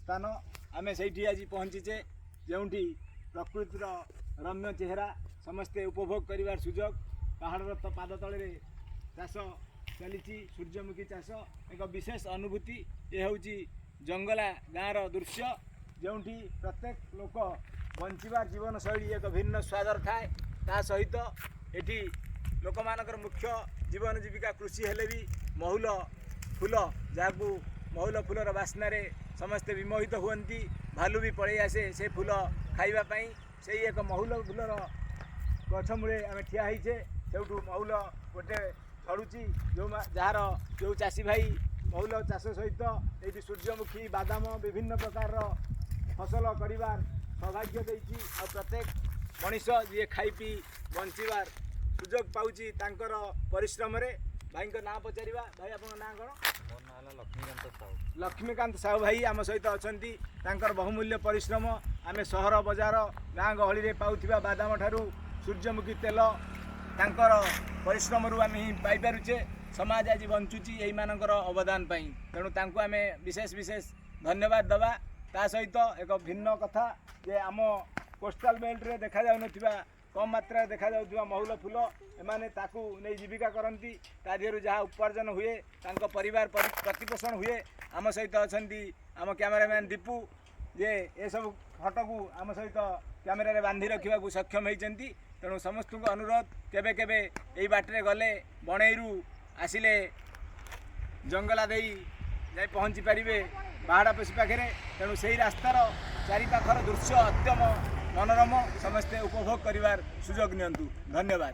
ସ୍ଥାନ। ଆମେ ସେଇଠି ଆଜି ପହଞ୍ଚିଛେ, ଯେଉଁଠି ପ୍ରକୃତିର ରମ୍ୟ ଚେହେରା ସମସ୍ତେ ଉପଭୋଗ କରିବାର ସୁଯୋଗ। ପାହାଡ଼ର ତ ପାଦ ତଳରେ ଚାଷ ଚାଲିଛି, ସୂର୍ଯ୍ୟମୁଖୀ ଚାଷ, ଏକ ବିଶେଷ ଅନୁଭୂତି। ଏ ହେଉଛି ଜଙ୍ଗଲା ଗାଁର ଦୃଶ୍ୟ, ଯେଉଁଠି ପ୍ରତ୍ୟେକ ଲୋକ ବଞ୍ଚିବାର ଜୀବନଶୈଳୀ ଏକ ଭିନ୍ନ ସ୍ୱାଦର ଥାଏ। ତା ସହିତ ଏଠି ଲୋକମାନଙ୍କର ମୁଖ୍ୟ ଜୀବନ ଜୀବିକା କୃଷି ହେଲେ ବି ମହୁଲ ଫୁଲ, ଯାହାକୁ ମହୁଲ ଫୁଲର ବାସ୍ନାରେ ସମସ୍ତେ ବିମୋହିତ ହୁଅନ୍ତି, ଭାଲୁ ବି ପଳେଇ ଆସେ ସେ ଫୁଲ ଖାଇବା ପାଇଁ। ସେଇ ଏକ ମହୁଲ ଫୁଲର ଗଛ ମୂଳେ ଆମେ ଠିଆ ହେଇଛେ। ସେଇଠୁ ମହୁଲ ଗୋଟେ ଝଡ଼ୁଛି। ଯେଉଁ ଯାହାର ଯେଉଁ ଚାଷୀ ଭାଇ ମହୁଲ ଚାଷ ସହିତ ଏଇଠି ସୂର୍ଯ୍ୟମୁଖୀ, ବାଦାମ, ବିଭିନ୍ନ ପ୍ରକାରର ଫସଲ କରିବାର ସୌଭାଗ୍ୟ ଦେଇଛି। ଆଉ ପ୍ରତ୍ୟେକ ମଣିଷ ଯିଏ ଖାଇ ପିଇ ବଞ୍ଚିବାର ସୁଯୋଗ ପାଉଛି ତାଙ୍କର ପରିଶ୍ରମରେ। ଭାଇଙ୍କ ନାଁ ପଚାରିବା। ଭାଇ, ଆପଣଙ୍କ ନାଁ କ'ଣ? ମୋ ନାଁ ହେଲା ଲକ୍ଷ୍ମୀକାନ୍ତ ସାହୁ। ଲକ୍ଷ୍ମୀକାନ୍ତ ସାହୁ ଭାଇ ଆମ ସହିତ ଅଛନ୍ତି। ତାଙ୍କର ବହୁମୂଲ୍ୟ ପରିଶ୍ରମ, ଆମେ ସହର ବଜାର ଗାଁ ଗହଳିରେ ପାଉଥିବା ବାଦାମ ଠାରୁ ସୂର୍ଯ୍ୟମୁଖୀ ତେଲ ତାଙ୍କର ପରିଶ୍ରମରୁ ଆମେ ହିଁ ପାଇପାରୁଛେ। ସମାଜ ଆଜି ବଞ୍ଚୁଛି ଏଇମାନଙ୍କର ଅବଦାନ ପାଇଁ। ତେଣୁ ତାଙ୍କୁ ଆମେ ବିଶେଷ ବିଶେଷ ଧନ୍ୟବାଦ ଦେବା। ତା ସହିତ ଏକ ଭିନ୍ନ କଥା ଯେ ଆମ କୋଷ୍ଟାଲ ବେଲ୍ଟରେ ଦେଖାଯାଉନଥିବା, କମ୍ ମାତ୍ରାରେ ଦେଖାଯାଉଥିବା ମହୁଲ ଫୁଲ, ଏମାନେ ତାକୁ ନେଇ ଜୀବିକା କରନ୍ତି। ତା ଦେହରୁ ଯାହା ଉପାର୍ଜନ ହୁଏ, ତାଙ୍କ ପରିବାର ପ୍ରତିପୋଷଣ ହୁଏ। ଆମ ସହିତ ଅଛନ୍ତି ଆମ କ୍ୟାମେରାମ୍ୟାନ୍ ଦୀପୁ, ଯେ ଏସବୁ ଫଟୋକୁ ଆମ ସହିତ କ୍ୟାମେରାରେ ବାନ୍ଧି ରଖିବାକୁ ସକ୍ଷମ ହେଇଛନ୍ତି। ତେଣୁ ସମସ୍ତଙ୍କୁ ଅନୁରୋଧ, କେବେ କେବେ ଏଇ ବାଟରେ ଗଲେ, ବଣେଇରୁ ଆସିଲେ ଜଙ୍ଗଲା ଦେଇ ଯାଇ ପହଞ୍ଚି ପାରିବେ ବାହାଡ଼ାପୋଷି ପାଖରେ। ତେଣୁ ସେଇ ରାସ୍ତାର ଚାରିପାଖର ଦୃଶ୍ୟ ଅତ୍ୟନ୍ତ ମନୋରମ। ସମସ୍ତେ ଉପଭୋଗ କରିବାର ସୁଯୋଗ ନିଅନ୍ତୁ। ଧନ୍ୟବାଦ।